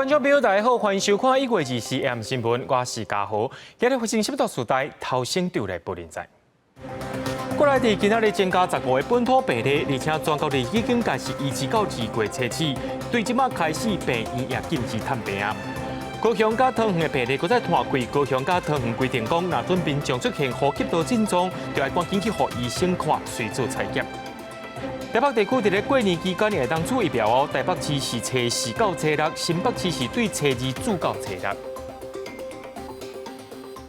觀眾朋友，大家好，歡迎收看1月24 M 新聞，我是嘉豪。今日發生什麼大事代，頭先就來報恁知。國內佇今仔日增加15個本土病例，而且全國的已經開始維持到2月7，對這馬開始病院也禁止探病。高雄佮桃園的病例閣再拖開，高雄佮桃園規定講，若準民眾出現呼吸道症狀，就愛趕緊去予醫生看，隨做採檢。台北地區佇咧過年期間會當注疫苗哦，台北市是初四到初六，新北市是對初二注到初六。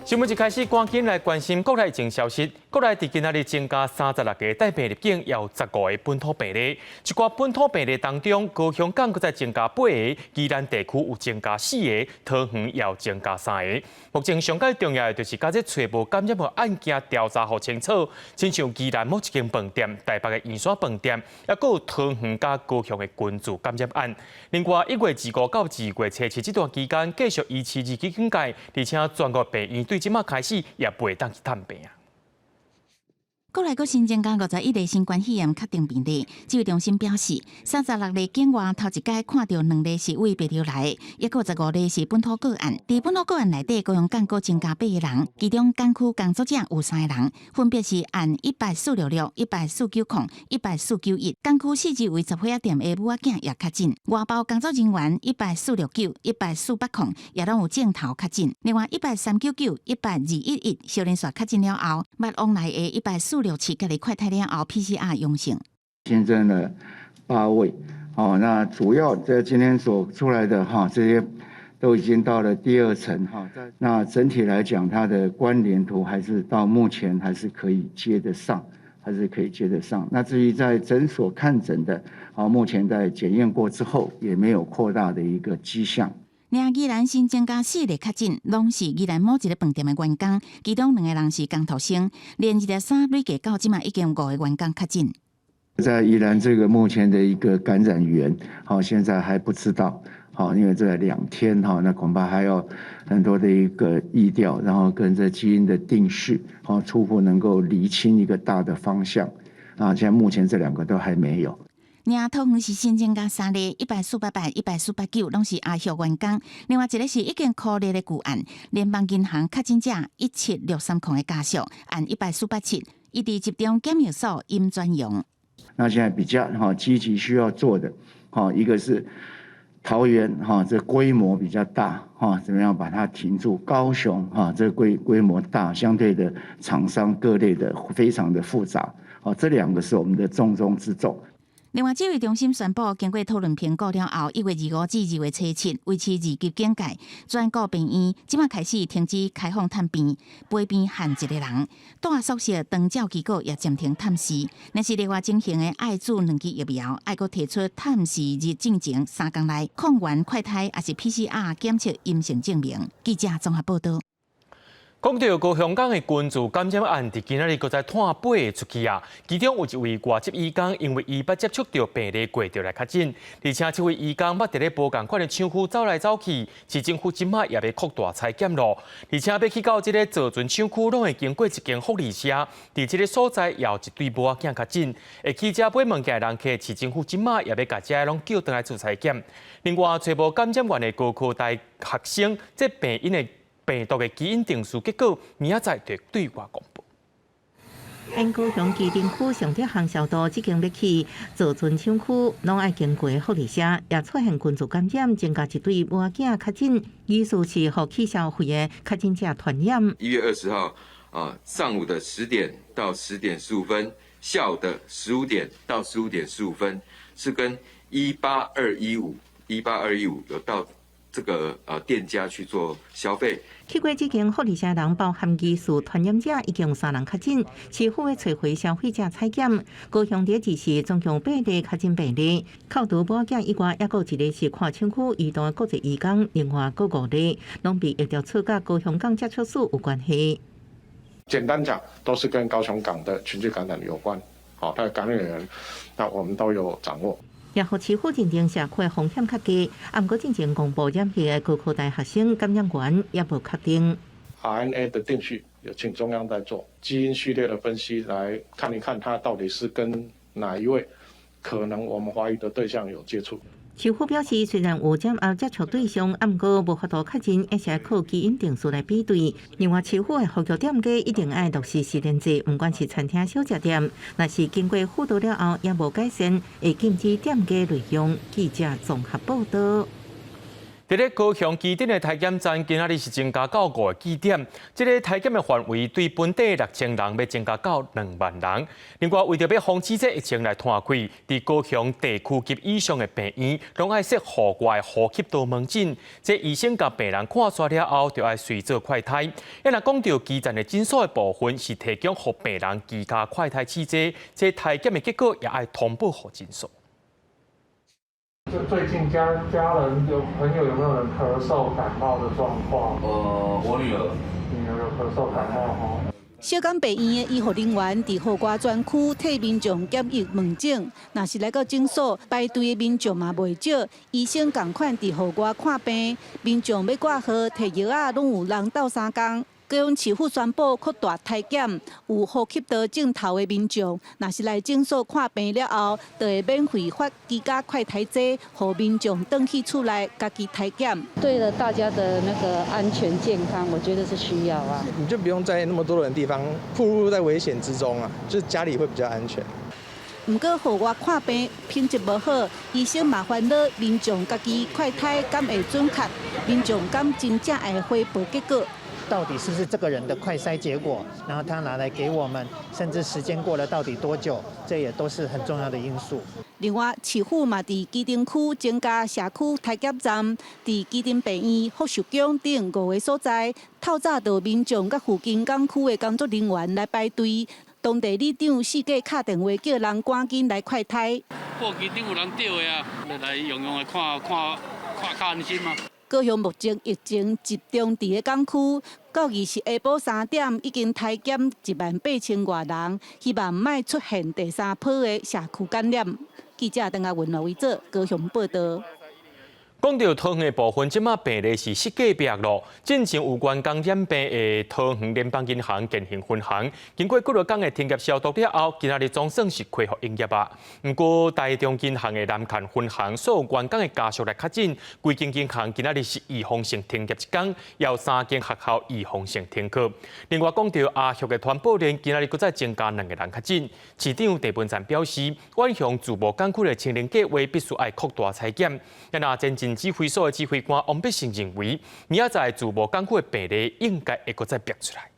新聞一開始，趕緊來關心國內疫情消息。國內佇今仔日增加36個帶病入境，也有十五個本土病例。這寡本土病例當中，高雄港閣再增加八個，宜蘭地區有增加四個，桃園也有增加三個。目前上蓋重要的就是共這揣無感染的案件調查予清楚。親像宜蘭某一間飯店、台北的圓山飯店，抑閣有桃園佮高雄的群聚感染案。另外，1月25到2月7這段期間，繼續維持二級警戒，而且全國病院對這馬開始也袂當去探病。國內閣新增加51例新冠肺炎確定病例，指揮中心表示，36例境外頭一擺看著兩例是對痞流來的，抑閣15例是本土個案。佇本土個案內底，高雄港閣增加八個人，其中港區工作者有三個人，分別是案18466、18490、18491。港區四周圍雜貨仔店的母仔囝也確診，外包工作人員18469、18480也攏有症頭確診。另外18399、18211小連續確診了後，捌往來的18467家己快篩了後 PCR 陽性。新增了八位，哦，那主要在今天所出來的哈，這些都已經到了第二層哈。那整體來講，它的關聯圖還是到目前還是可以接得上，還是可以接得上。那至於在診所看診的，啊，目前在檢驗過之後，也沒有擴大的一個跡象。另宜蘭新增加四例確診，攏是宜蘭某一個飯店的員工，其中兩個人是工讀生。連日三累計到這馬已經有五個員工確診。在宜蘭這個目前的一個感染源，好，現在還不知道，好，因為這2天哈，那恐怕還要很多的一個疫調，然後跟這基因的定序，好，初步能夠釐清一個大的方向。啊，現在目前這兩個都還沒有。另桃園是新增加三例，18488、18489，攏是阿協員工。另外一個是已經確認的舊案，聯邦銀行確診者17630的家屬，案18487，伊佇集中檢疫所陰轉陽。那現在比較哈積極需要做的，哈一個是桃園哈，這規模比較大哈，怎麼樣把它停住？高雄哈，這規模大，相對的廠商各類的非常的複雜，哦，這兩個是我們的重中之重。另外，指揮中心宣布，經過討論評估了後，1月25至2月7維持二級警戒，全國病院這馬開始停止開放探病，陪病限一個人。蹛宿舍長照機構也暫停探視。若是另外進行的愛注兩劑疫苗，愛閣提出探視日進前3工內抗原快篩抑是 PCR 檢測陰性證明。記者綜合報道。講著高雄港的群聚感染案，佇今仔日閣再拖八個出去啊！其中有一位外籍移工，因為伊捌接觸著病例過著來確診，而且這位移工捌佇咧無仝款的廠區走來走去，市政府這馬也欲擴大採檢咯。而且欲去到這个造船廠區，攏會經過一間福利社，佇這个所在也有一對母仔囝確診。會去遮買物件的人客，市政府這馬也欲共遮攏叫轉來做採檢。另外，揣無感染源的高科大學生，這病因的病毒的基因定序結果，明仔載就對外公布。因高雄旗津區上德航校道這間欲去造船廠區，攏愛經過福利社，也出現群聚感染，增加一對母仔確診，疑似是予去消費的確診者傳染。1月20號啊，上午的10點到10點15分，下午的15點到15點15分，是跟18215、18215有到這個店家去做消費。去過這間福利社人，包含疑似傳染者，已經有三人確診。市府會揣回消費者採檢。高雄佇這時總共八例確診病例，扣除母仔以外，抑閣有一个是跨廠區移動的國際移工，另外閣五例，攏被疫調出佮高雄港接觸史有關係。簡單講，都是跟高雄港的群聚感染有關。好，他的感染源，那我們都有掌握。也予市府認定社區風險較低，毋過進前公布染疫的高科大學生感染源也無確定。 RNA 的定序有請中央在做基因序列的分析，來看一看它到底是跟哪一位可能我們懷疑的對象有接觸。市府表示，雖然有掌握接觸對象，毋過無法度確認，抑是靠基因定序來比對。另外，市府會呼籲店家一定愛落實實聯制，毋管是餐廳、小食店，若是經過輔導了後也無改善，會禁止店家內用。記者綜合報道。佇咧高雄旗津的篩檢站，今仔日是增加到五个據點。這个篩檢的範圍對本地6000人，欲增加到2萬人。另外，為著欲防止這疫情來拖開，佇高雄地區級以上的病院，攏愛設戶外呼吸道門診。這醫生共病人看煞了後，就愛隨做快篩。啊若講著基層的診所的部分，是提供予病人居家快篩試劑，這篩檢的結果也愛通報予診所。就最近家人有朋友有沒有人咳嗽感冒的狀況？我女兒，女兒有咳嗽感冒吼。小港病院的醫護人員佇戶外專區替民眾檢疫門診，若是來到診所排隊的民眾嘛袂少，醫生仝款佇戶外看病，民眾欲掛號提藥仔攏有人鬥相共。高雄市府宣布擴大篩檢，有呼吸道症頭的民眾，若是來診所看病了後，就會免費發居家快篩劑，予民眾轉去厝內家己篩檢。對了大家的那個安全健康，我覺得是需要啊。你就不用在那麼多人的地方，暴露在危險之中啊，就是家裡會比較安全。毋過戶外看病品質無好，醫生嘛煩惱民眾家己快篩敢會準確，民眾敢真正會回報結果。到底是不是這個人的快篩結果？然後他拿來給我們，甚至時間過了到底多久，這也都是很重要的因素。另外，市府嘛佇旗津區增加社區篩檢站，佇旗津病院、福壽宮等五个所在，透早就民眾佮附近港區的工作人員來排隊，當地里長四界敲電話叫人趕緊來快篩。過旗津有人著的啊，來用用來看看看較安心嘛。高雄目前疫情集中佇咧港區，到20下晡3點已經篩檢1萬8千外人，希望莫出現第三波的社區感染。記者鄧亞文、羅維哲高雄報導。講著桃園的部分，這馬病例是四隔壁囉。進前有員工染病的桃園聯邦銀行建興分行，經過幾落工的停業消毒了後，今仔日總算是恢復營業啊。毋過台中銀行的南崁分行所有員工的家屬來確診，規間銀行今仔日是預防性停業一工，有三間學校預防性停課。另外講著阿育的傳播鏈，今仔日閣再增加兩个人確診。市長鄭文燦表示，遠雄自貿港區的清零計畫必須愛擴大採檢。若前進指揮所的指揮官王必勝認為，明仔載自貿港區的病例應該會閣再爆出來。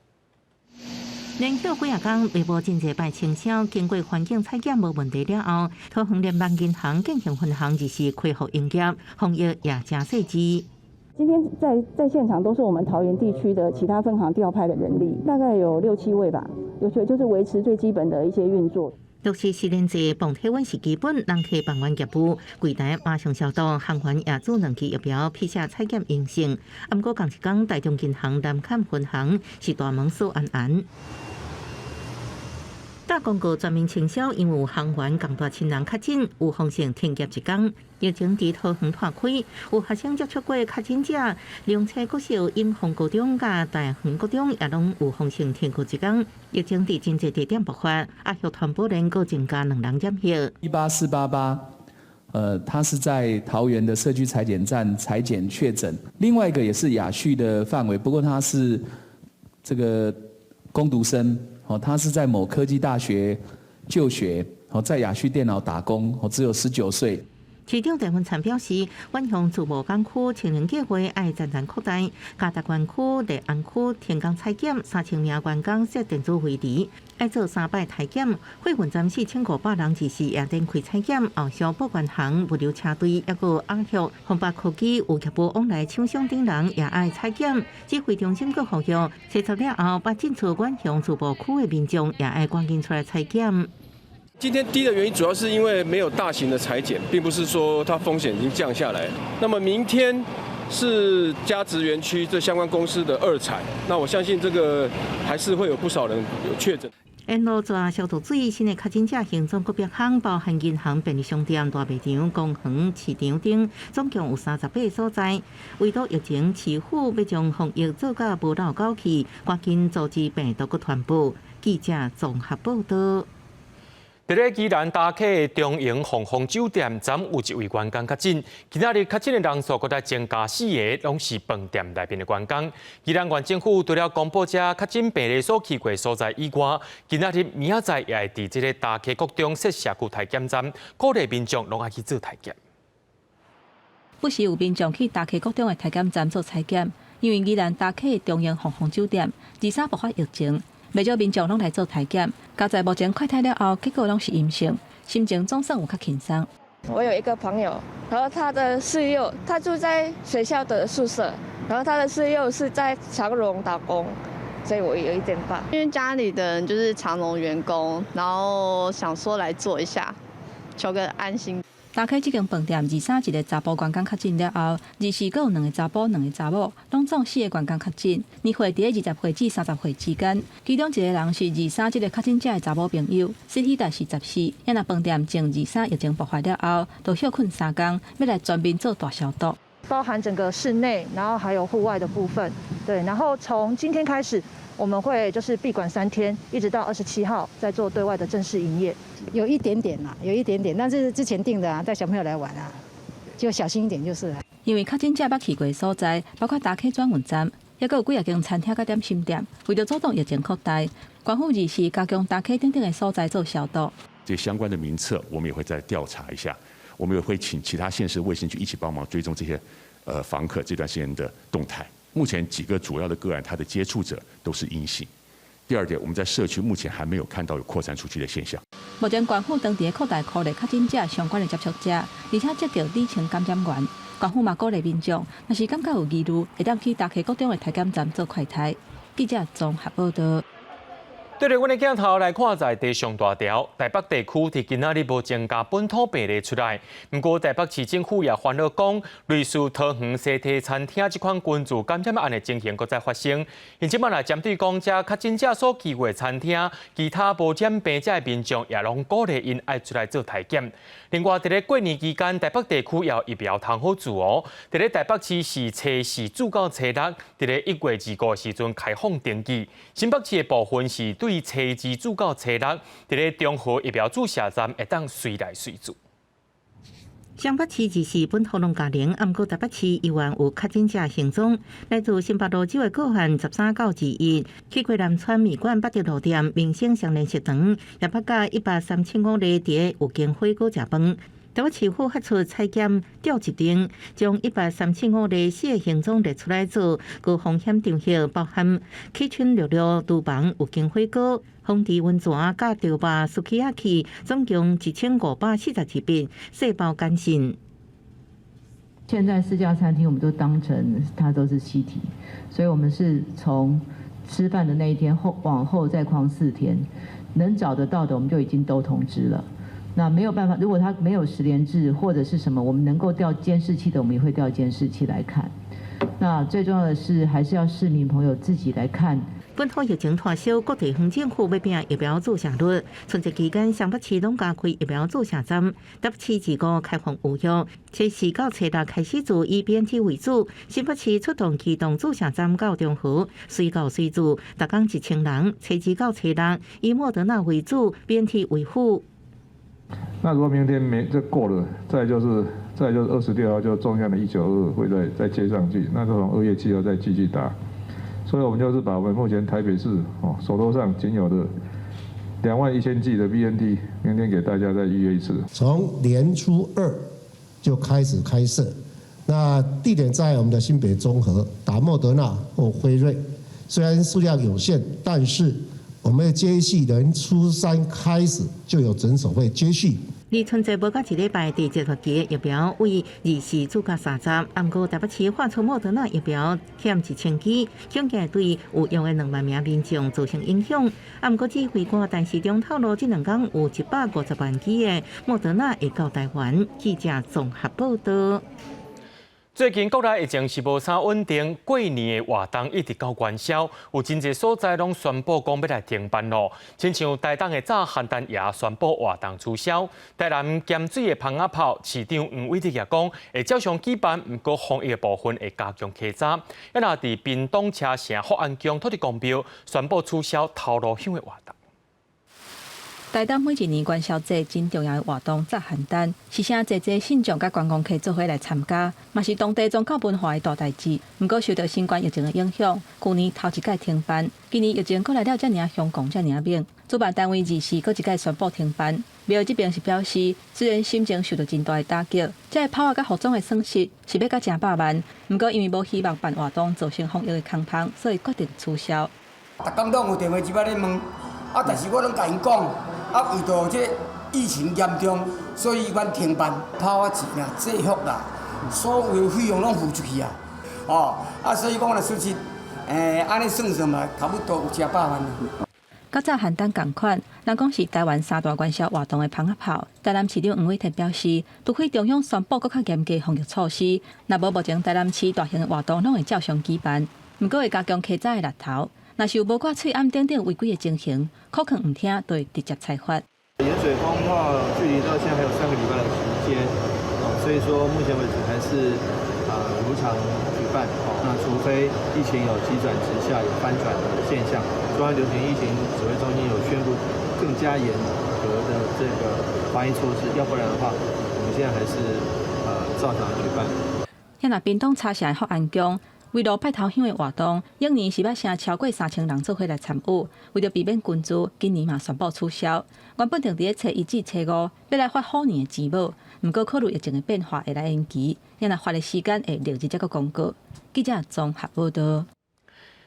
連續幾仔工內部真濟擺清消，經過環境採檢無問題了後，桃園聯邦銀行建興分行就是恢復營業，防疫也誠細緻。今天在現場都是我們桃園地區的其他分行調派的人力，大概有六七位吧，有就是維持最基本的一些運作。落實實聯制，磅體溫是基本，人客辦完業務，櫃台馬上消毒，行員也注兩劑疫苗，PCR採檢陰性。毋過仝一工，台中銀行南崁分行是大門鎖絚絚。大公告全面清消，因為有行員仝大親人確診，預防性停業一工。疫情佇桃園拖開，有學生接觸過確診者，龍車國小、永豐高中佮大園國中也攏預防性停課一工。疫情佇真濟地點爆發，阿育傳播鏈閣增加兩人染疫。 18488，他是在桃園的社區採檢站採檢確診。另外一個也是亞旭的範圍，不過他是這個工讀生。哦，他是在某科技大學就學，哦，在亞旭電腦打工，哦，只有19歲。市長鄭文燦表示，遠雄自貿港區清零計畫愛漸漸擴大，嘉大園區、麗安區停工採檢3000名員工設電子圍籬，愛做三擺篩檢。貨運站4500人就是也展開採檢，後續報關行、物流車隊，抑閣阿育、宏北科技有業務往來廠商等人也愛採檢。指揮中心閣呼籲，測出了後，欲進出遠雄自貿區的民眾也愛趕緊出來採檢。今天低的原因主要是因為沒有大型的採檢，並不是說它風險已經降下來。那麼明天是嘉職園區這相關公司的二採，那我相信這個還是會有不少人有確診。沿路抓消毒水，新的確診者行蹤閣別項，包含銀行、便利商店、大賣場、公園、市場等，總共有38个所在。為堵疫情，市府欲將防疫做甲無漏角去，趕緊阻止病毒閣傳播。記者綜合報導。佇咧宜蘭大溪的長榮鳳凰酒店，昨昏有一位員工確診，今仔日確診的人數閣再增加四个，攏是飯店內面的員工。宜蘭縣政府除了公布這確診病例所去過所在以外，今仔日明仔載也會佇這个大溪國中設社區篩檢站，鼓勵民眾攏愛去做篩檢。不時有民眾去大溪國中的篩檢站做採檢，因為宜蘭大溪的長榮鳳凰酒店二三爆發疫情。袂少民眾攏來做篩檢，佳哉目前快篩了後，結果攏是陰性，心情總算有較輕鬆。我有一個朋友，然後他的室友，他住在學校的宿舍，然後他的室友是在長榮打工，所以我有一點怕。因為家裡的人就是長榮員工，然後想說來做一下，求個安心。大溪這間飯店二三一个查埔員工確診了後，二四閣有兩个查埔、兩个查某，攏總四个員工確診，年歲佇咧20歲至30歲之間。其中一個人是二三這个確診者的查某朋友，CT 值是14。因若飯店從二三疫情爆發了後，就歇睏三工，欲來全面做大消毒，包含整個室內，然後還有戶外的部分。對，然後從今天開始，我們會就是閉館3天，一直到27號再做對外的正式營業。有一點點啦，有一點點，但是之前訂的啊，帶小朋友來玩啊，就小心一點就是。因為確診者捌去過所在，包括大溪轉運站，抑閣有幾仔間餐廳佮點心店，為著阻擋疫情擴大，縣府24加強大溪等等的所在做消毒。這相關的名冊，我們也會再調查一下，我們也會請其他縣市衛生局一起幫忙追蹤這些房客這段時間的動態。目前幾個主要的個案，他的接觸者都是陰性。第二點，我們在社區目前還沒有看到有擴散出去的現象。目前縣府當地擴大鼓勵確診者相關的接觸者，而且積極理清感染源。縣府嘛鼓勵民眾，若是感覺有疑慮，會當去大溪國中的篩檢站做快篩。記者綜合報導。對著阮的鏡頭來看，在地上大條，台北地區佇今仔日無增加本土病例出來。毋過台北市政府也煩惱講，類似桃園西提餐廳這款群聚感染案的情形閣再發生。𪜶這擺來針對講，這確診者所去過餐廳，其他無染病者的民眾也攏鼓勵𪜶愛出來做篩檢。另外，佇咧過年期間，台北地區也有疫苗通好注哦。佇咧台北市是初四注到初六，佇咧1月25時陣開放登記。新北市的部分是對初二注到初六，佇咧中和疫苗注射站會當隨來隨注。雙北市24本土攏加零，毋過台北市依然有確診者行蹤。來自新北蘆洲的個案13到21，去過南川麵館、八德路店、民生雙連食堂，也捌佮135例佇有間火鍋食飯。台北市府發出採檢調集令，將135例四个行蹤列出來做高風險場合，包含 Kitchen 66廚房、有間火鍋、豐池溫泉、佮稻肉、Sukiyaki，總共1542筆細胞簡訊。現在四家餐廳我們都當成它都是西提，所以我們是從吃飯的那一天後往後再框4天，能找得到的我們就已經都通知了。那沒有辦法，如果他沒有實聯制或者是什麼，我們能夠調監視器的，我們也會調監視器來看。那最重要的是，還是要市民朋友自己來看。本土疫情拖燒，各地方政府欲拼疫苗注射率。春節期間，雙北市攏加開疫苗注射站，台北市25開放預約，初四到初六開始注，以 BNT 為主。新北市出動機動注射站到中和，隨到隨注，逐工1000人。初二到初六以莫德納為主，BNT 為輔。那如果明天沒這過了，再就是26號就中央的1922會再接上去，那就從2月7號再繼續打。所以我們就是把我們目前台北市哦手頭上僅有的2萬1千劑的 BNT，明天給大家再預約一次。從年初二就開始開設，那地點在我們的新北中和打莫德納或輝瑞，雖然數量有限，但是我們接續年初三開始就有診所會接續。離春節無到一禮拜，第一學期疫苗為24注到30，毋過台北市發出莫德納疫苗欠1000劑，恐驚對有用的2萬名民眾造成影響。毋過指揮官陳時中透露，這兩工有150萬劑的莫德納會到台灣。記者綜合報導。最近國內疫情是無啥穩定，過年的活動一直到元宵，有真濟所在攏宣布講欲來停辦囉。親像台東的炸鹹蛋也宣布活動取消。台南鹹水的蜂仔炮市長黃偉哲也講，會照常舉辦，毋過防疫的部分會加強稽查。啊，若佇屏東車城福安宮土地公廟宣布取消頭路香的活動。台東每一年元宵節真重要的活動炸鹹蛋，是誠濟濟信眾佮觀光客做伙來參加，嘛是當地宗教文化的大代誌。毋過受著新冠疫情的影響，舊年頭一屆停辦，今年疫情閣來了遮爾啊凶狂，遮爾啊猛，主辦單位二四閣一屆宣布停辦。廟這邊是表示，雖然心情受著真大的打擊，這个炮仔佮服裝的損失是欲到成百萬，毋過因為無希望辦活動造成防疫的空窗，所以決定取消。逐工攏有電話入來咧問，啊，但是我攏共𪜶講，啊，為著這疫情嚴重，所以阮停辦。炮仔錢啦、制服啦，所有的費用攏付出去啊，哦，啊，所以講若損失，按呢算算嘛，差不多有成百萬。佮炸鹹蛋仝款，人講是台灣三大元宵活動的蜂仔炮。台南市長黃偉哲表示，除非中央宣布閣較嚴格防疫措施，若無目前台南市大型的活動攏會照常舉辦。毋過會加強稽查的力頭，若是有無掛喙罨等等違規的情形，可能毋聽，就會直接裁罰。鹽水蜂炮距離到現在還有3個禮拜的時間，所以說目前為止還是如常舉辦。那除非疫情有急轉直下、有翻轉的現象，中央流行疫情指揮中心有宣布更加嚴格的這個防疫措施，要不然的話，我們現在還是照常舉辦。遐若屏東茶社的福安宮，圍爐拜頭香的活動，往年是捌誠超過3000人做伙來參與。為著避免群聚，今年嘛宣布取消。原本定佇咧初一至初五，欲來發虎年的錢母，毋過考慮疫情的變化，會來延期。遐若發的時間會另日才閣公告。記者綜合報導。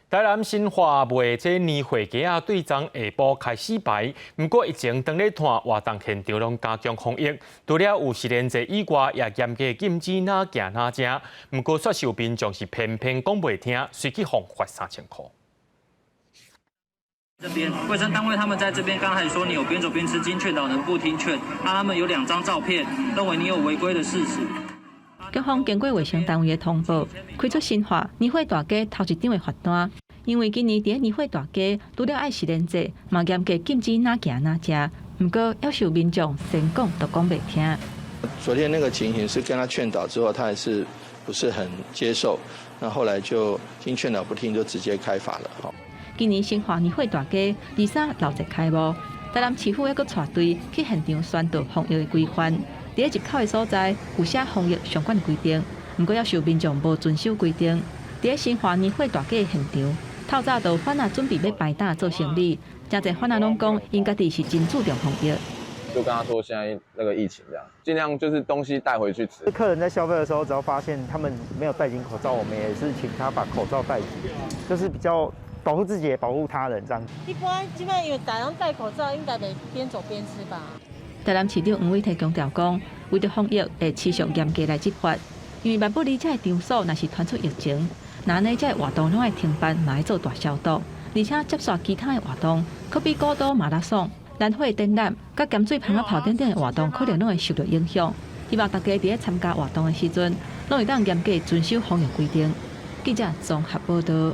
台南新化賣這年貨雞仔對昨下晡開始排，毋過疫情當咧拖活動現場攏加強防疫，除了有實聯制以外，也嚴格禁止哪行哪食。毋過煞是有民眾是偏偏講袂聽，隨去予罰3000箍。這邊衛生單位他們在這邊剛才說你有邊走邊吃，經勸導人不聽勸，那他們有兩張照片，認為你有違規的事實。警方經過衛生單位的通報，開出新化年貨大街頭一張的罰單。因為今年佇年貨大街，除了愛實聯制，嘛嚴格禁止哪行哪食。毋過，猶是有民眾先講都講袂聽。昨天那個情形是跟他勸導之後，他還是不是很接受。那後來就經勸導不聽，就直接開罰了。今年新化年貨大街23鬧熱開幕，台南市府猶閣帶隊去現場宣導防疫的規範。佇咧入口的所在有寫防疫相關的規定，毋過猶是有民眾無遵守規定。佇咧新化年貨大街的現場，透早就有販仔準備欲排檔做生理，誠濟販仔攏講，𪜶家己是真注重防疫。就跟他說，現在那個疫情這樣，盡量就是東西帶回去吃。客人在消費的時候，只要發現他們沒有戴緊口罩，我們也是請他把口罩戴緊，就是比較保護自己，也保護他人這樣。一般這擺因為大家攏戴口罩，應該袂邊走邊吃吧。台南市長黃偉哲強調講，為著防疫會持續嚴格來執法，因為萬不利這个場所若是傳出疫情，那按呢這个活動攏愛停辦，嘛愛做大消毒，而且接續其他的活動，可比古都馬拉松、蘭花展覽、佮鹹水蜂仔炮等等的活動，可能攏會受著影響。希望大家佇咧參加活動的時陣，攏會當嚴格遵守防疫規定。記者綜合報導。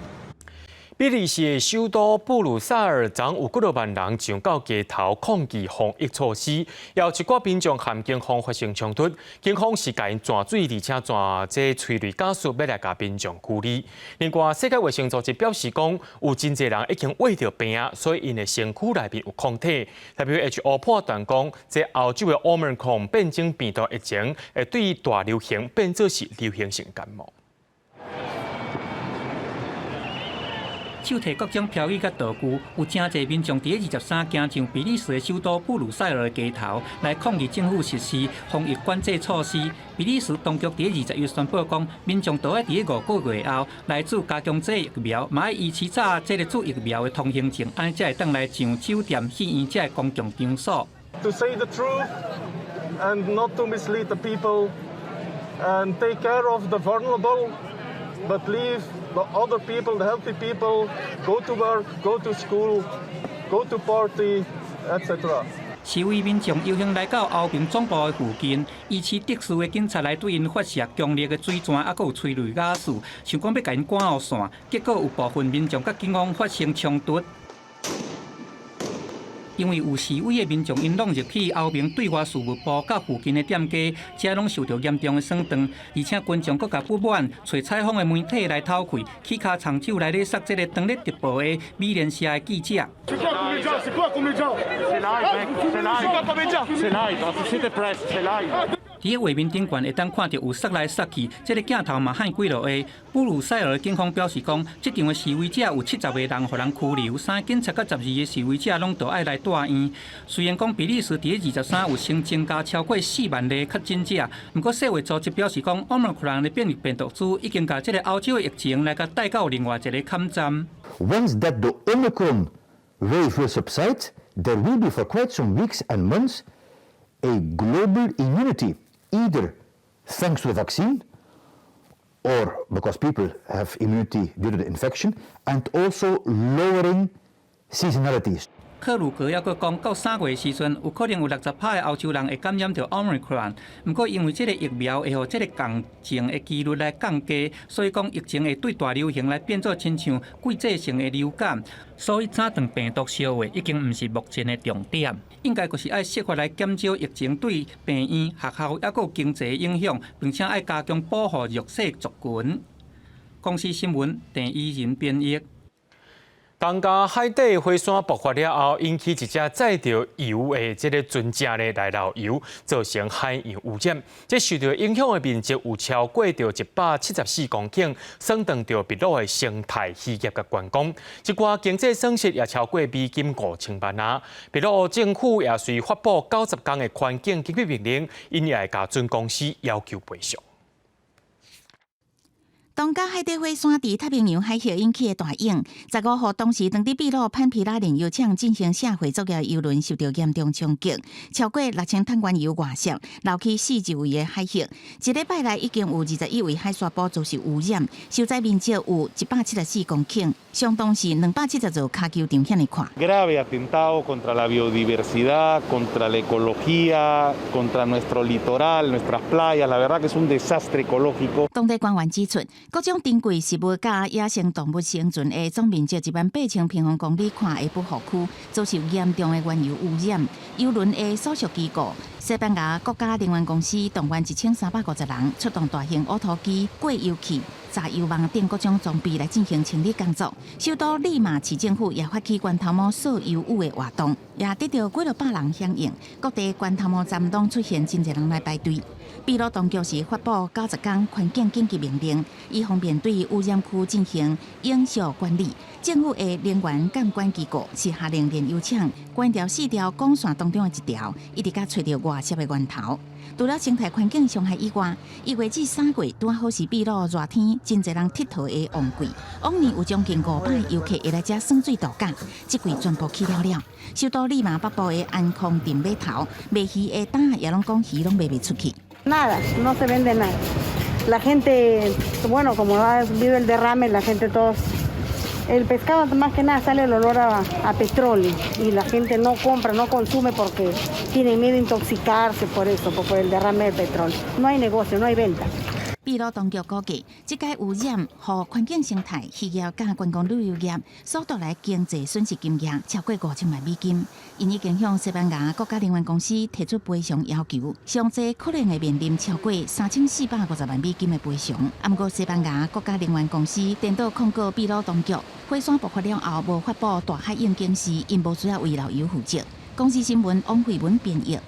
比利時的首都布魯塞爾，昨有幾若萬人上到街頭抗議防疫措施，也有一寡民眾和警方發生衝突，警方是共𪜶彈水，而且彈這催淚ガス欲來共民眾驅離。另外，世界衛生組織表示講，有真濟人已經患著病啊，所以𪜶的身軀內面有抗體。WHO 判斷講，這歐洲的奧密克戎變種病毒疫情會對大流行變做是流行性感冒。手提各種標語佮道具，有誠濟民眾佇咧23行上比利時的首都布魯塞爾的街頭，來抗議政府實施防疫管制措施。比利時當局佇咧21宣布講，民眾都愛佇咧5個月後來注加強劑疫苗，嘛愛依持這個注疫苗的通行證，按呢才會當來上酒店、戲院這个公共場所。 To say the truth and not to mislead the people and take care of the vulnerable, but leave the other people, the healthy people, go to work, go to school, go to party, etc. 示威民眾遊行來到歐盟總部的附近，伊持特殊的警察來對𪜶發射強烈的水彈，猶閣有催淚瓦斯，想講欲共𪜶趕予散，結果有部分民眾佮警方發生衝突。因為有示威的民眾𪜶挵入去歐盟對外事務部佮附近的店家，遮攏受著嚴重的損斷，而且群眾閣共不滿，揣採訪的媒體來透氣，起跤長手來咧捒這个當咧直播的美聯社的記者。佇個畫面頂懸會當看著有捒來捒去，這个鏡頭嘛喊幾落下。布魯塞爾警方表示講，這場的示威者有70個人予人拘留，三個警察佮12個示威者攏著愛來帶院。雖然講比利時佇23有新增加超過4萬例確診者，毋過世衛組織表示講，奧密克戎的變異病毒株已經共這个歐洲的疫情來共帶到另外一个坎站。 Once that the Omicron wave will subside, there will be for quite some weeks and months a global immunity, either thanks to the vaccine or because people have immunity due to the infection, and also lowering seasonality. 克魯格猶閣講，到3月時陣，有可能有60%的歐洲人會感染著奧密克戎。毋過，因為這个疫苗會予這个共症的幾率來降低，所以講疫情會對大流行來變做親像季節性的流感。所以，斬斷病毒燒話已經毋是目前的重點，應該就是愛設法來減少疫情對病院、學校猶閣經濟影響，並且愛加強保護弱勢族群。公視新聞鄭怡仁編譯。東加海底火山爆發了後，引起一隻載著油的這个船隻咧來漏油，造成海洋污染。這受著影響的面積有超過著174公頃，損斷著秘魯的生態、漁業佮觀光。這寡經濟損失也超過美金5000萬啊！秘魯政府也隨發布90天的環境緊急命令，𪜶也會共船公司要求賠償。東加海底火山佇太平洋海峽引起的大湧，15號當時當佇秘魯潘皮拉煉油廠進行卸貨作業的油輪受著嚴重衝擊，超過6000桶原油外泄，流去四周圍的海域。一禮拜內已經有21位海沙埔遭受污染，受災面積有174公頃，相當是270座跤球場遐爾闊。 Grave atentado contra la biodiversidad, contra la ecología, contra nuestro litoral, nuestras playas. La verdad que es un desastre ecológico. 當地官員指出，各種珍貴食物佮野生動物生存的總面積1萬8000平方公里寬的保護區，遭受嚴重的原油污染。油輪的所屬機構西班牙國家能源公司動員1350人，出動大型挖土機、過油器、炸油網等各種裝備來進行清理工作。首都利馬市政府也發起懸頭毛掃油污的活動，也得著幾落百人響應。各地懸頭毛站攏出現真濟人來排隊。秘魯當局是發布90天環境緊急命令，以方便對污染區進行永續管理。政府的能源監管機構是下令煉油廠關掉四條管線當中的一條，一直共揣著外泄的源頭。除了生態環境傷害以外，1月至3月拄好是秘魯熱天，真濟人𨑨迌的旺季。往年有將近500个遊客會來遮耍水度假，這季全部去了了。首都利馬北部的安康鎮碼頭賣魚的擔仔也攏講魚攏賣袂出去。 Nada, no se vende nada. La gente, bueno, como ha habido el derrame, la gente todos, el pescado más que nada sale el olor a petróleo y la gente no compra, no consume porque tienen miedo a intoxicarse por eso, por el derrame de petróleo. No hay negocio, no hay venta. 秘魯當局估計，這擺污染予環境生態、漁業佮觀光旅遊業所帶來經濟損失金額超過5000萬美金。𪜶已經向西班牙國家能源公司提出賠償要求，上濟可能會面臨超過3450萬美金的賠償。啊，毋過西班牙國家能源公司顛倒控告秘魯當局，火山爆發了後無發布大海湧警示，𪜶無需要為漏油負責。公視新聞王慧文編譯。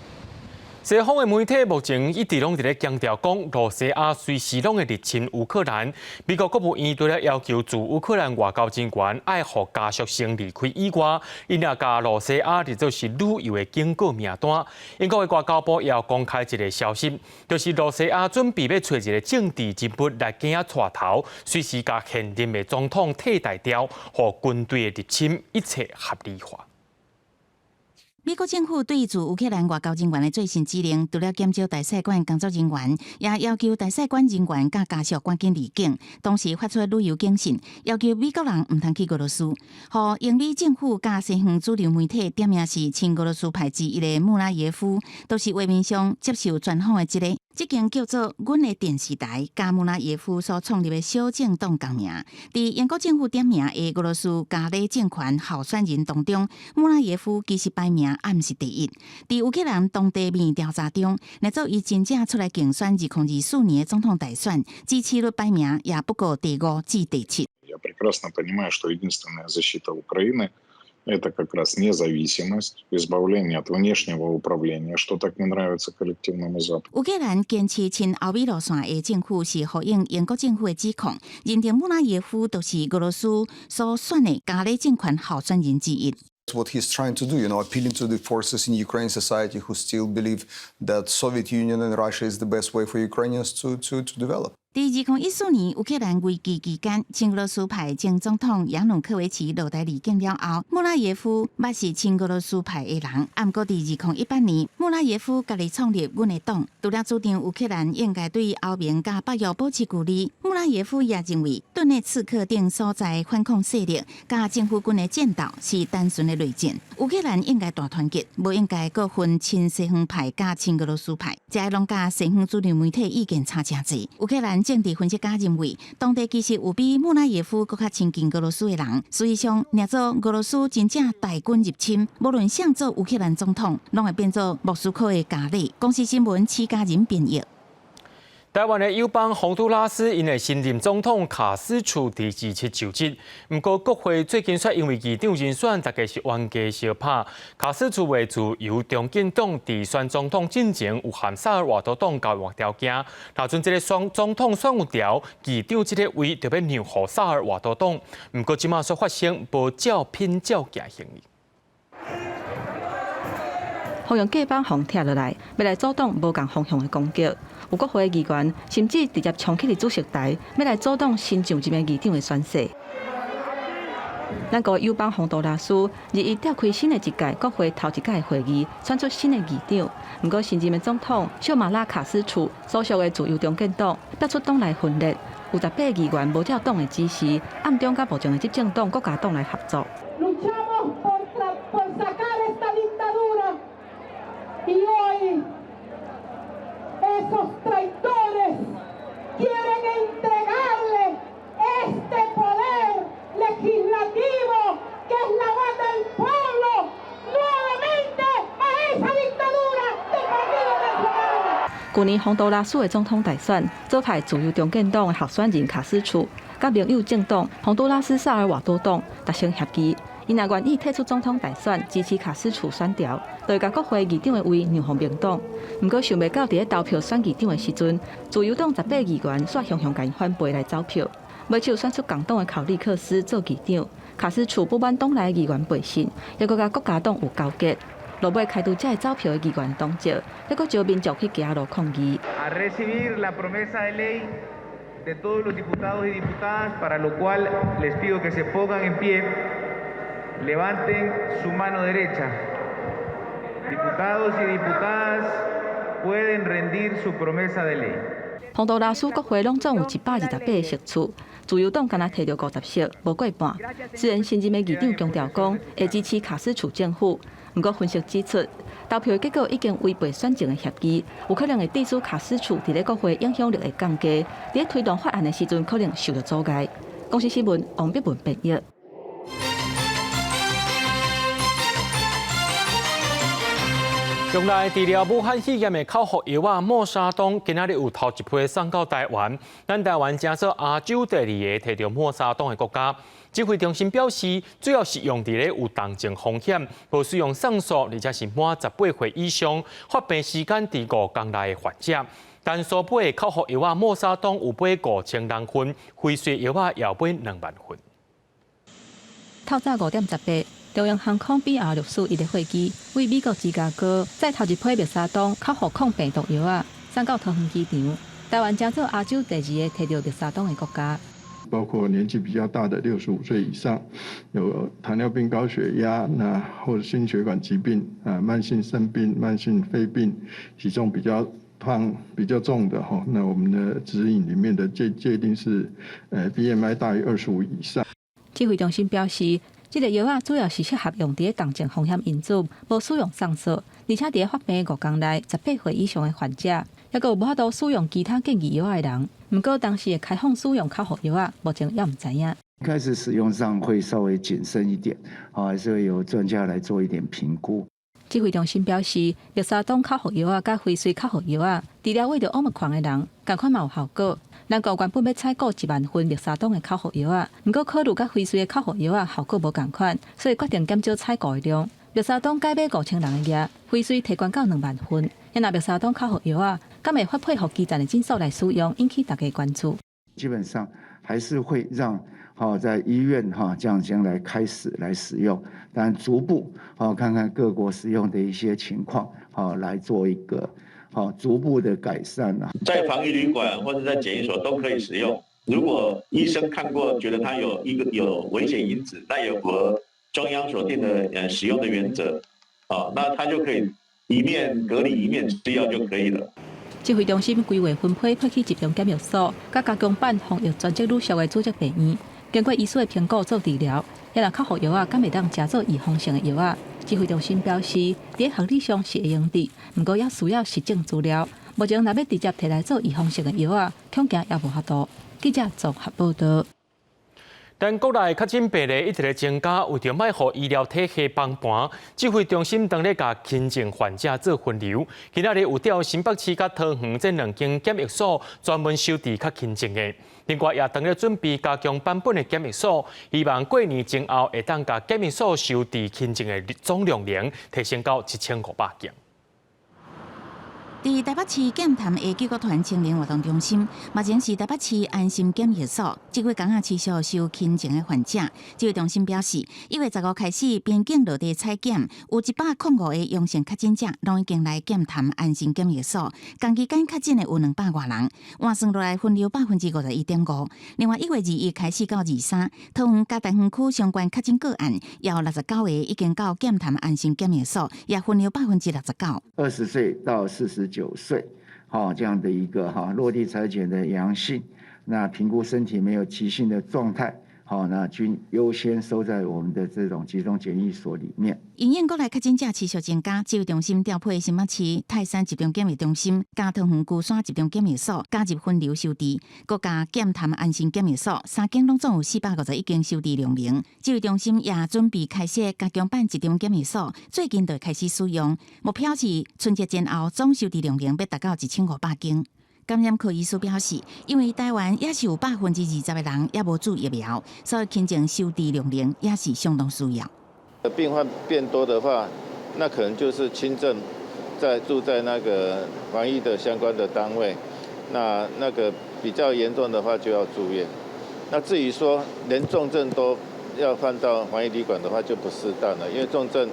西方的媒體目前一直攏佇咧強調講，露西亞隨時攏會入侵烏克蘭。美國國務院除了要求駐烏克蘭外交人員愛予家屬先離開以外，𪜶也共露西亞列做是旅遊的警告名單。英國的外交部也有公開一个消息，就是露西亞準備欲揣一个政治人物來行帶頭，隨時共現任的總統替代掉，予軍隊的入侵一切合理化。美國政府對駐烏克蘭外交人員的最新指令，除了減少大使館工作人員，也要求大使館人員佮家屬趕緊離境。同時發出旅遊警訊，要求美國人毋通去俄羅斯。予英美政府佮西方主流媒體點名是親俄羅斯派之一的穆拉耶夫，都是畫面上接受專訪的這个。這間叫做阮的電視台佮穆拉耶夫所創立的小政黨仝名。佇英國政府點名的俄羅斯傀儡政權候選人當中，穆拉耶夫其實排名毋是第一。佇烏克蘭當地民意調查中，若做伊真正出來競選2024年的總統大選，支持率排名也不過第五至第七。 Я прекрасно понимаю, что единственная защита Украины – это как раз независимость, избавление от внешнего управления, что так не нравится коллективному Западу. 烏克蘭堅持親歐美路線的政府是呼應英國政府的指控，認定穆拉耶夫就是俄羅斯所選的傀儡政權候選人之一。 What he's trying to do, appealing to the forces in Ukraine society who still believe that Soviet Union and Russia is the best way for Ukrainians to develop. 佇2014年烏克蘭危機期間，親俄羅斯派前總統亞努科維奇落台離境了後，穆拉耶夫捌是親俄羅斯派的人。毋過佇2018年，穆拉耶夫家己創立阮的黨，除了主張烏克蘭應該對歐盟佮北約保持距離，穆拉耶夫也認為頓涅茨克等所在反抗勢力佮政府軍的戰鬥是單純的內戰。烏克蘭應該大團結，無應該閣分親西方派佮親俄羅斯派，這攏佮西方主流媒體意見差誠濟。烏克蘭政治分析家認為，當地其實有比穆拉耶夫閣較親近俄羅斯的人。事實上，若做俄羅斯真正大軍入侵，無論誰做烏克蘭總統，攏會變做莫斯科的傀儡。公視新聞，徐家仁編譯。台灣的友邦宏都拉斯𪜶的新任總統卡斯楚佇27就職，毋過國會最近卻因為議長人選，大家是冤家相拍。卡斯楚的自由中進黨佇選總統進前有和薩爾瓦多黨交換條件，若準這个選總統選有條，議長這个位就欲讓予薩爾瓦多黨。毋過這馬卻發生無照品照件行為。予用隔板予拆落來，欲來阻擋無仝方向的攻擊。有國會議員甚至直接衝去主席台，欲來阻擋新上任的議長的宣誓。咱國友邦宏都拉斯21召開新的一屆國會頭一屆會議，選出新的議長。毋過新任的總統小馬拉卡斯楚所屬的自由中進黨逼出黨內分裂，有18個議員無照黨的指示，暗中佮目前的執政黨國家黨來合作。 Luchamos por sacar esta dictadura y hoy esos traidores quieren entregarle este poder legislativo que es la voz del pueblo nuevamente a esa dictadura del Partido Nacional。去年宏都拉斯的總統大選，左派自由中進黨的候選人卡斯楚，佮盟友政黨宏都拉斯薩爾瓦多黨達成協議，𪜶若願意退出總統大選，支持卡斯楚選調，就會共國會議長的位讓予民黨。毋過想袂到佇咧投票選議長的時陣，自由黨18議員煞雄雄共𪜶反背來走票，尾手選出共黨的考利克斯做議長。卡斯楚不滿黨內議員背信，猶閣佮國家黨有勾結。落尾開除這个走票的議員黨籍，猶閣招民眾去街路抗議。 A recibir la promesa de ley de todos los diputados y diputadas, para lo cual les pido que se pongan en pie, levanten su mano derecha. Diputados y diputadas pueden rendir su promesa de ley. 宏都拉斯國會攏總有128個席次，自由黨干焦提著50席，無過半。雖然新任的議長強調講會支持卡斯楚政府，毋過分析指出，投票結果已經違背選前的協議，有可能會致使卡斯楚佇咧國會影響力會降低，佇咧推動法案的時陣可能受到阻礙。公視新聞王碧文編譯。用來治療武漢肺炎的口服藥仔默沙東，今仔日有頭一批送到台灣。咱台灣成做亞洲第二个提著默沙東的國家。指揮中心表示，主要是用佇咧有重症風險、無使用送術，而且是滿18歲以上、發病時間佇5工內的患者。但所買的口服藥仔默沙東有買5000人份，輝瑞藥仔也有買2萬份。透早5點18，長榮航空 BR 641的貨機為美國芝加哥載頭一批默沙東口服抗病毒藥仔送到桃園機場。台灣成做亞洲第二个提著默沙東的國家。包括年紀比較大的65歲以上，有糖尿病、高血壓，那或者心血管疾病啊、慢性腎病、慢性肺病，體重比較胖、比較重的哈，那我們的指引裡面的界定是，BMI 大於25以上。指揮中心表示，這个藥仔主要是適合用佇咧重症風險因子，無使用送術，而且佇咧發病5工內18歲以上的患者，猶閣有無法度使用其他建議藥的人。毋過當時會開放使用口服藥仔，目前猶毋知影。開始使用上會稍微謹慎一點，還是會由專家來做一點評估。指揮中心表示，默沙東口服藥仔佮輝瑞口服藥仔，治療患著奧密克戎的人，仝款嘛有效果。咱國原本欲採購1萬份默沙東的口服藥仔，毋過考慮佮輝瑞的口服藥仔效果無仝款，所以決定減少採購的量。默沙東改買5000人的額，輝瑞提懸到2萬份。若默沙東口服藥仔，敢會發配予基層的診所來使用，引起大家關注。基本上還是會讓在醫院這樣將來開始來使用，但逐步看看各國使用的一些情況，來做一個逐步的改善。在防疫旅館或者在檢疫所都可以使用。如果醫生看過覺得他有一個有危險因子，那也符合中央所定的使用的原則，那他就可以一面隔離一面吃藥就可以了。指揮中心規劃分批派去集中檢疫所，佮加強版防疫專責女宿的組織病院，經過醫師的評估做治療。抑若口服藥仔，敢會當食做預防性的藥仔？指揮中心表示，佇學理上是會用的，毋過猶需要實證資料。目前若欲直接提來做預防性的藥仔，恐驚猶無法度。記者綜合報導。但國內確診病例一直咧增加，為著莫予醫療體系崩盤，指揮中心當咧共輕症患者做分流。今仔日有調新北市佮桃園這兩間檢疫所專門收治較輕症的。另外，也當咧準備加強版本的檢疫所，希望過年前後會當共檢疫所收治輕症的總量能提升到1500間。佇台北市劍潭的救國團青年活動中心，目前是台北市安心檢疫所，這幾工仔持續收輕症的患者。指揮中心表示，1月15開始邊境落地採檢，有105個陽性確診者，攏已經來劍潭安心檢疫所。仝期間確診的有200外人，換算落來分流51.5%。另外，1月21開始到23，桃園佮大園區相關確診個案，有69個已經到劍潭安心檢疫所，也分流69%。20歲到49歲，這樣的一個落地採檢的陽性，那評估身體沒有急性的狀態，好，那均優先收在我們的這種集中檢疫所裡面。因應國內確診者持續增加，指揮中心調配新北市泰山集中檢疫中心、佮桃園龜山集中檢疫所加入分流收治，閣加劍潭安心檢疫所，三間攏總有451間收治量能。指揮中心也準備開設加強版集中檢疫所，最近就開始使用，目標是春節前後總收治量能欲達到1500間。感染科醫師表示，因為台灣也是有20%的人猶無注疫苗，所以輕症收治量能也是相當需要。病患變多的話，那可能就是輕症，在住在那個防疫的相關的單位，那個比較嚴重的話就要住院。那至於說連重症都要放到防疫旅館的話，就不適當了，因為重症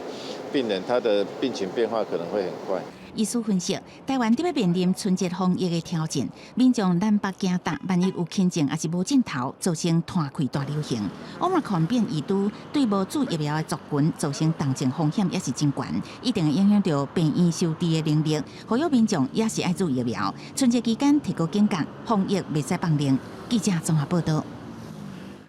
病人他的病情變化可能會很快。醫師分析，台灣佇欲面臨春節防疫的挑戰，民眾南北行動，萬一有輕症抑是無症頭，造成湠開大流行。奧密克戎變異株對無注疫苗的族群造成重症風險也是真懸，一定會影響著病院收治的能力。呼籲民眾也是愛注疫苗，春節期間提高警覺，防疫袂使放任。記者綜合報導。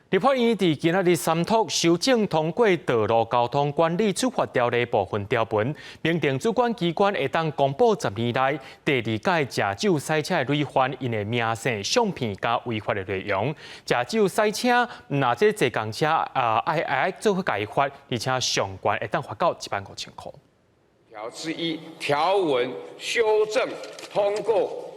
立法院佇今仔日三讀修正通過道路交通管理處罰條例部分條文，明定主管機關會當公布10年內第二擺食酒駛車的累犯，𪜶的名姓、相片佮違法的內容。食酒駛車，毋若這坐公車啊，愛做伙共伊罰，而且上懸會當罰到1萬5千箍。條之一條文修正通過。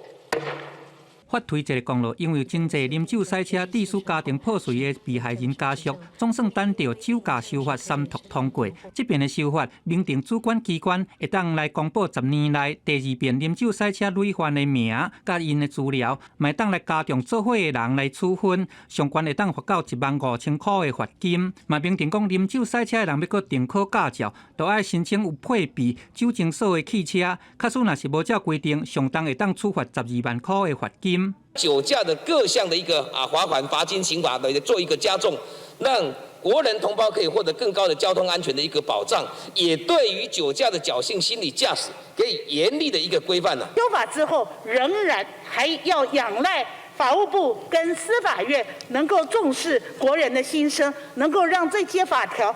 法推一个公路，因為真濟啉酒駛車致使家庭破碎的被害人家屬，總算等著酒駕修法三讀通過。這遍的修法，明定主管機關會當來公布10年內第二遍啉酒駛車累犯的名佮𪜶的資料，嘛會當來加重做伙的人來處分，上懸會當罰到1萬5千箍的罰金。嘛明定講啉酒駛車的人欲閣重考駕照，就愛申請有配備酒精鎖的汽車。假使若是無照規定，上重會當處罰12萬箍的罰金。酒駕的各項的一個罰款、罰金、刑罰的做一個加重，讓國人同胞可以獲得更高的交通安全的一個保障，也對於酒駕的僥倖心理駕駛給予嚴厲的一個規範。修法之後，仍然還要仰賴法務部跟司法院能夠重視國人的心聲，能夠讓這些法條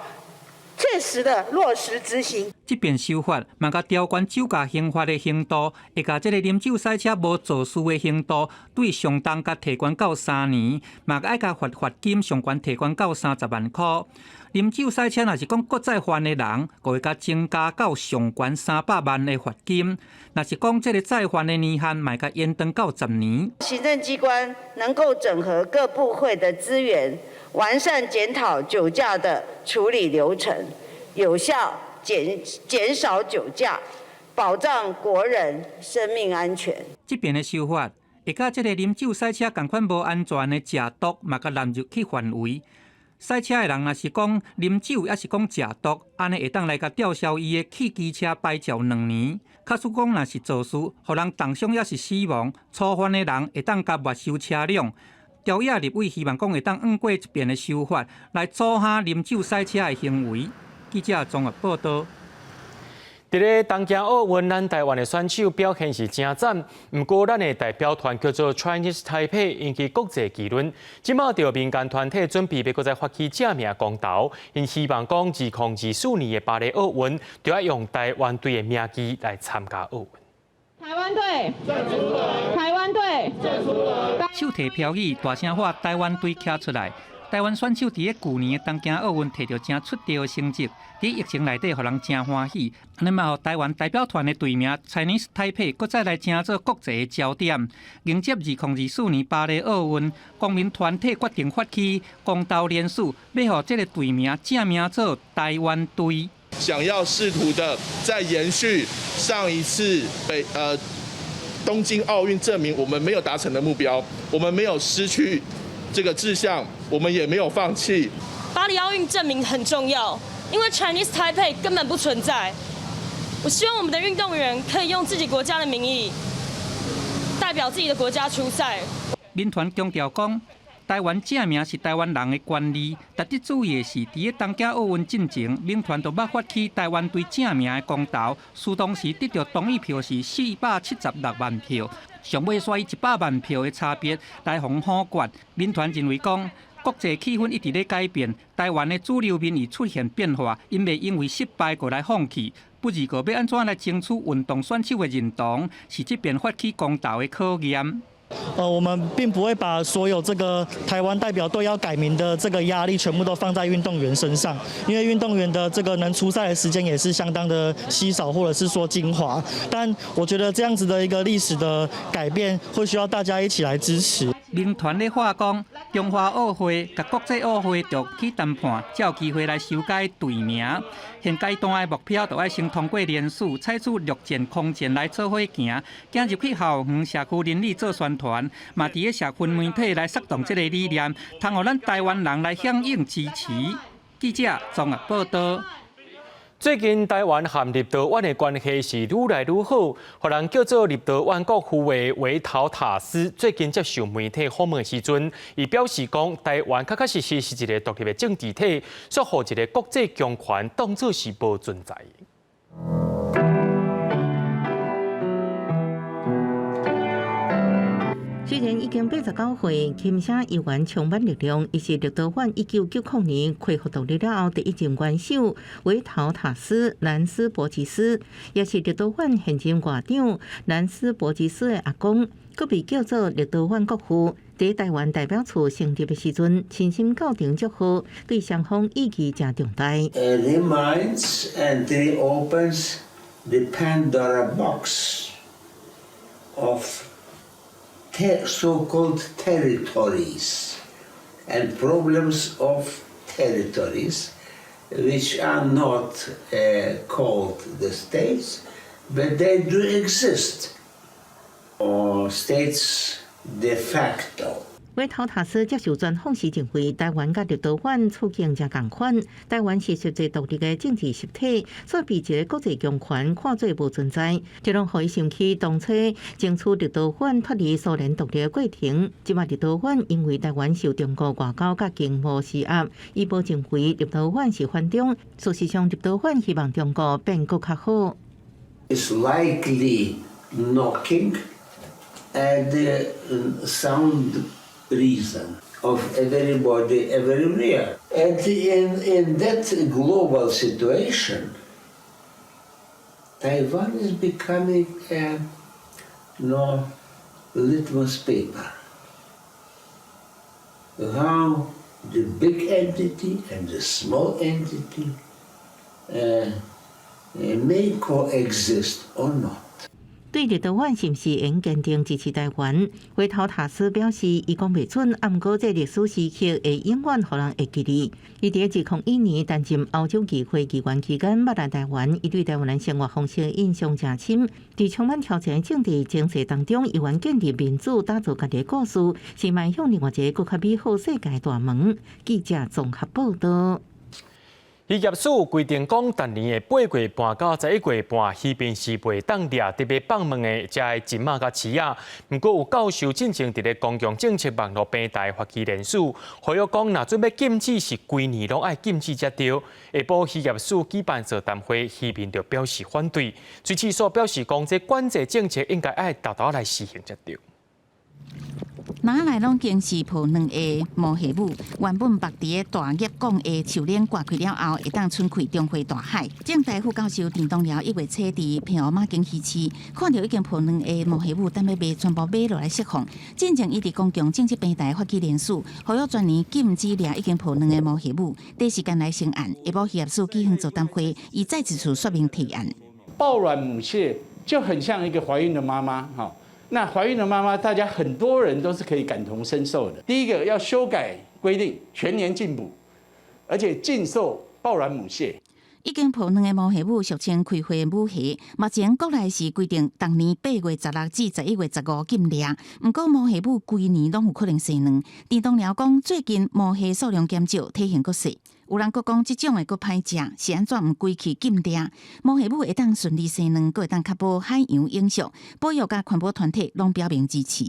切實的落實執行。這遍修法嘛，共調懸酒駕刑罰的刑度，會共這个啉酒駛車無肇事的刑度，對上重共提懸到3年，嘛愛共罰罰金上懸提懸到30萬箍。啉酒駛車若是講閣再犯的人，閣會共增加到上懸300萬的罰金。若是講這个再犯的年限，嘛會共延長到10年。行政機關能夠整合各部會的資源，完善檢討酒駕的處理流程，有效減少酒駕，保障國人生命安全。這遍的修法，會共這个啉酒駛車仝款無安全的食毒，嘛共納入去範圍。駛車的人若是講啉酒，抑是講食毒，按呢會當來共吊銷伊的汽機車牌照2年。假使講若是肇事，予人重傷抑是死亡，初犯的人會當共沒收車輛。朝野立委希望講會當按過這遍的修法，來阻嚇啉酒駛車的行為。記者綜合報道。佇咧東京奧運，咱台灣的選手表現是誠讚。毋過，咱的代表團叫做 Chinese Taipei，引起國際議論。這馬著民間團體準備欲閣再發起正名公投，𪜶希望講2024年的巴黎奧運，著愛用台灣隊的名義來參加奧運。台灣隊，台灣隊，手提標語，大聲喊台灣隊徛出來。台灣選手佇咧舊年的東京奧運摕著誠出色的成績，佇疫情內底，予人誠歡喜。按呢嘛，予台灣代表團的隊名 Chinese Taipei，閣再來成做國際的焦點。迎接2024年巴黎奧運，公民團體決定發起公投聯署，欲予這个隊名正名做台灣隊。想要試圖的再延續上一次東京奧運證明我們沒有達成的目標，我們沒有失去這個志向，我們也沒有放棄。巴黎奧運正名很重要，因為 Chinese Taipei 根本不存在。我希望我們的運動員可以用自己國家的名義，代表自己的國家出賽。民團強調講，台灣正名是台灣人的權利。值得注意的是，佇咧東京奧運進前，民團就捌發起台灣隊正名的公投，書當時得著同意票是476萬票，上尾煞以100萬票的差別來予否決。民團認為講，國際氣氛一直咧改變，台灣的主流民意出現變化，𪜶袂因為失敗閣來放棄。不而閣欲按怎來爭取運動選手的認同，是這遍發起公投的考驗。我們並不會把所有這個台灣代表隊要改名的這個壓力全部都放在運動員身上，因為運動員的這個能出賽的時間也是相當的稀少，或者是說精華。但我覺得這樣子的一個歷史的改變，會需要大家一起來支持。民團咧話講，中華奧會佮國際奧會著去談判，才有機會來修改隊名。現階段的目標，著愛先通過聯署，採取陸戰、空戰來做伙行，行入去校園社區鄰里做宣傳，嘛佇咧社群媒體來煽動這个理念，通予咱台灣人來響應支持。記者綜合報道。最近台灣和立陶宛的關係是愈來愈好，予人叫做立陶宛國父的維陶塔斯最近接受媒體訪問的時陣，伊表示講，台灣確確實實是一个獨立的政治體，煞予一个國際強權當做是無存在。雖然已經89歲，琴聲猶原充滿力量。伊是立陶宛1990年恢復獨立了後第一任元首維陶塔斯·蘭斯伯吉斯，也是立陶宛現任外長蘭斯伯吉斯的阿公，閣被叫做立陶宛國父。佇台灣代表處成立的時陣，親身到場祝賀，對雙方意義誠重大。 Reminds and reopens the Pandora box of so-called territories and problems of territories, which are not called the states, but they do exist, or states de facto. 維陶塔斯接受專訪時認為，台灣佮立陶宛處境誠仝款，台灣是實際獨立的政治實體，煞被一个國際強權看做無存在。這攏予伊想起當初爭取立陶宛脫離蘇聯獨立的過程。這馬立陶宛因為台灣受中國外交佮經貿施壓，伊無認為立陶宛是反中。事實上，立陶宛希望中國變閣較好。 It's likely knocking at the sound reason of everybody everywhere. And in that global situation, Taiwan is becoming a no litmus paper. How the big entity and the small entity may coexist or not. 對立陶宛是毋是會堅定支持台灣？維陶塔斯表示，伊講袂準，啊，毋過這歷史時刻會永遠予人會記得。伊佇2001年擔任歐洲議會議員期間，捌來台灣，伊對台灣的生活方式印象誠深。佇充滿挑戰的政治情勢當中，猶原建立民主，打造家己的故事，是邁向另外一個閣較美好世界大門。記者綜合報道。漁業署規定講，逐年的8月半到11月半，漁民是袂當掠特別放卵的遮的鱔仔佮刺仔。毋過有教授進前佇咧公共政策網路平台發起聯署，呼籲講，若準欲禁止，是規年攏愛禁止才對。下晡漁業署舉辦座談會，漁民就表示反對。水試所表示講，這管制政策應該愛沓沓來實行才對。哪來攏經是抱卵的毛蟹母，原本縛佇个大葉摃的樹鏈割開了後，會當伸開中會大海。政大副教授陳東寮一月初佇澎湖馬間魚市，看著已經抱卵的毛蟹母，等欲賣全部買落來釋放。進前伊佇公共政策平台發起聯署，呼籲全年禁止掠已經抱卵的毛蟹母，第一時間來成案。下晡漁業署舉行座談會，伊再一次說明提案。抱卵母蟹就很像一個懷孕的媽媽，哈。那懷孕的媽媽，大家很多人都是可以感同身受的。第一個要修改規定，全年禁捕，而且禁售抱卵母蟹。已經抱卵的毛蟹母俗稱開花母蟹，目前國內是規定逐年8月16至11月15禁掠。毋過毛蟹母規年攏有可能生卵。陳東寮講，最近毛蟹數量減少，體型閣細。有人閣講，這種的閣歹食，是按怎毋規氣禁掠？毛蟹母會當順利生卵，閣會當確保海洋永續。保育佮環保團體攏表明支持。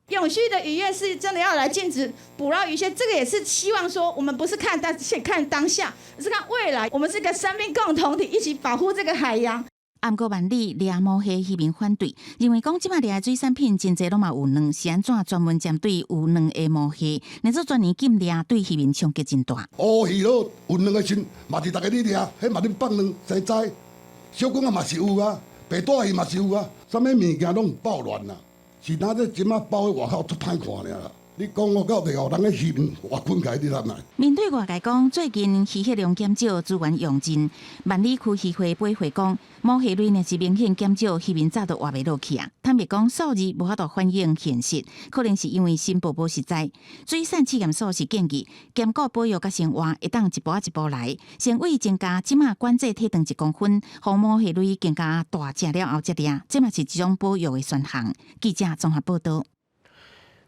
永續的漁業是真的要來禁止捕撈魚蟹，這個也是希望說，我們不是看當看當下，是看未來。我們是個生命共同體，一起保護這個海洋。毋過萬里掠毛蟹漁民反對，認為講這擺掠的水產品真濟攏嘛有卵，是按怎專門針對有卵的毛蟹？若做全年禁掠，對漁民衝擊真大。烏魚咯，有卵的時，嘛是逐家咧掠，彼嘛咧放卵生崽，小管仔嘛是有啊，白帶魚嘛是有啊，啥物物件攏有爆卵啊？是哪這這馬包佇外口足歹看爾啦。你講我到底予人咧漁民活困起來，你知無？面對外界講最近漁獲量減少，資源用盡，萬里區漁會背會講，毛蟹類若是明顯減少，漁民早就活袂落去啊。坦白講，數字無法度反映現實，可能是因為申報無實在。水產試驗所是建議兼顧保育佮生活，會當一步一步來，先為增加這馬管制體長一公分，予毛蟹類更加大隻了後才掠，這嘛是一種保育的選項。記者綜合報道。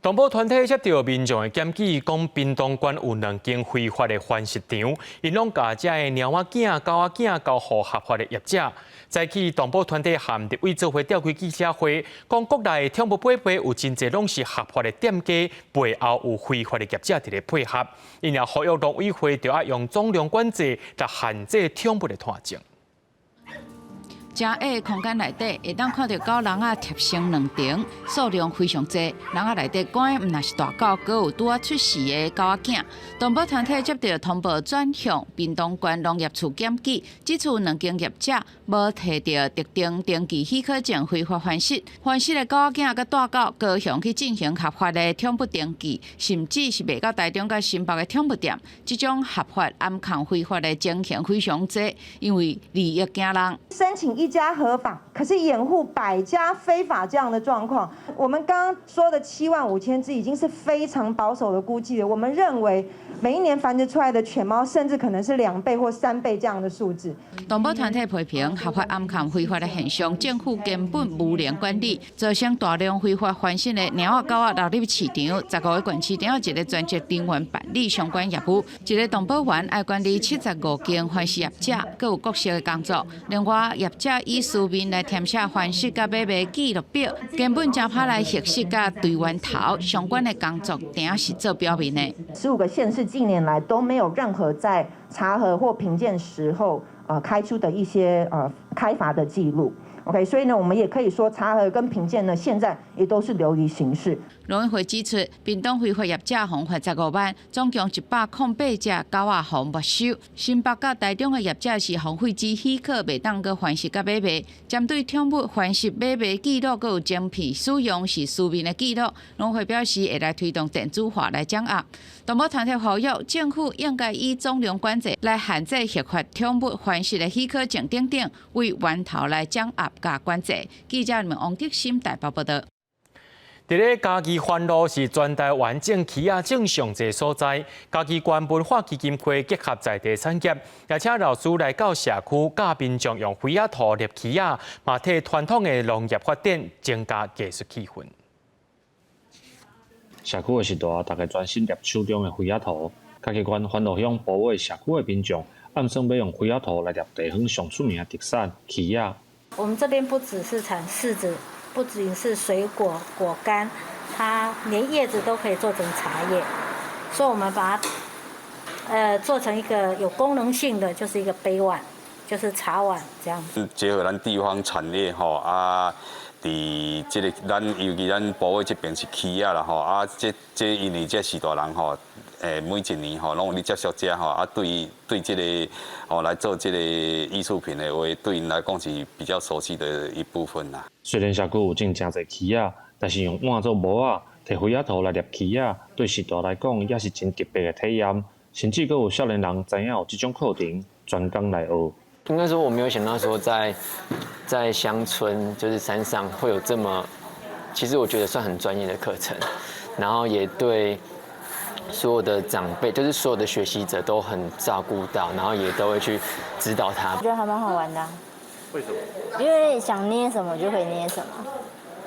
動保團體接著民眾的檢舉，講屏東縣有兩間非法的繁殖場，𪜶攏共遮的貓仔囝、狗仔囝交予合法的業者。早起動保團體和立委做伙召開記者會，講國內寵物買賣有真濟攏是合法的店家，背後有非法的業者佇咧配合。𪜶也呼籲農委會著愛用總量管制來限制寵物的攤種。誠狹的空間內底，會當看著狗籠仔疊成兩層，數量非常濟。籠仔內底關的毋但是大狗，閣有拄仔出世的狗仔囝。動保團體接著通報轉向屏東縣農業處檢舉，指出兩間業者無提著特定登記許可證非法繁殖，繁殖的狗仔囝佮大狗高雄去進行合法的寵物登記，甚至是賣到台中佮新北的寵物店。這種合法暗藏非法的情形非常濟，因為利益驚人。申請一家合法，可是掩護百家非法這樣的狀況。我們剛剛說的7萬5千隻已經是非常保守的估計了。我們認為每一年繁殖出來的犬貓，甚至可能是2倍或3倍這樣的數字。動保團體批評合法暗藏非法的現象，政府根本無能管理，造成大量非法繁殖的貓仔狗仔流入市場。15個縣市長一個專職人員辦理相關業務，一個動保員愛管理75間繁殖業者，閣有各式的工作。另外業者以書面來填寫繁殖佮買賣記錄表，根本誠歹來核實佮追源頭相關的工作，定是做表面的。15個縣市近年來都沒有任何在查核或評鑑時候，開出的一些開罰的記錄。OK，所以呢，我們也可以說查核跟評鑑呢，現在也都是流於形式。農農委會指出，屏東非法業者予罰15萬，總共108隻狗仔予沒收。新北佮台中的業者是予廢止許可，袂當閣繁殖佮買賣。針對寵物繁殖買賣記錄，閣有晶片使用是書面的記錄。農委會表示會來推動電子化來掌握。動物團體呼籲政府應該以總量管制來限制核發寵物繁殖的許可證等等，為源頭來掌握佮管制。記者王德心台北報道。佇咧嘉義番路是全台灣種柿仔種上濟所在，嘉義縣文化基金會結合在地產業，邀請老師來到社區教民眾用花仔塗捏柿仔，嘛替傳統的農業發展增加藝術氣氛。社區的時代，大家專心捏手中的花仔塗。嘉義縣番路鄉埔尾社區的民眾，暗算欲用花仔塗來捏地方上出名的特產柿仔。我們這邊不只是產柿子，不僅是水果果乾，它連葉子都可以做成茶葉，所以我們把它，做成一個有功能性的，就是一個杯碗，就是茶碗這樣子。結合咱地方產業吼啊。佇這個咱尤其咱埔尾這邊是柿仔啦吼，啊，這因為這序大人吼，每一年吼攏有咧接觸這吼，啊，對這個吼來做這個藝術品的話，對𪜶來講是比較熟悉的一部分啦。雖然社區有種誠濟柿仔，但是用碗做模仔，摕花仔塗來捏柿仔，對序大來講也是真特別的體驗。甚至閣有少年人知影有這種課程，專工來學。應該說我沒有想到說在鄉村，就是山上會有這麼，其實我覺得算很專業的課程，然後也對所有的長輩，就是所有的學習者都很照顧到，然後也都會去指導他。我覺得還蠻好玩的。為什麼？因為想捏什麼就可以捏什麼。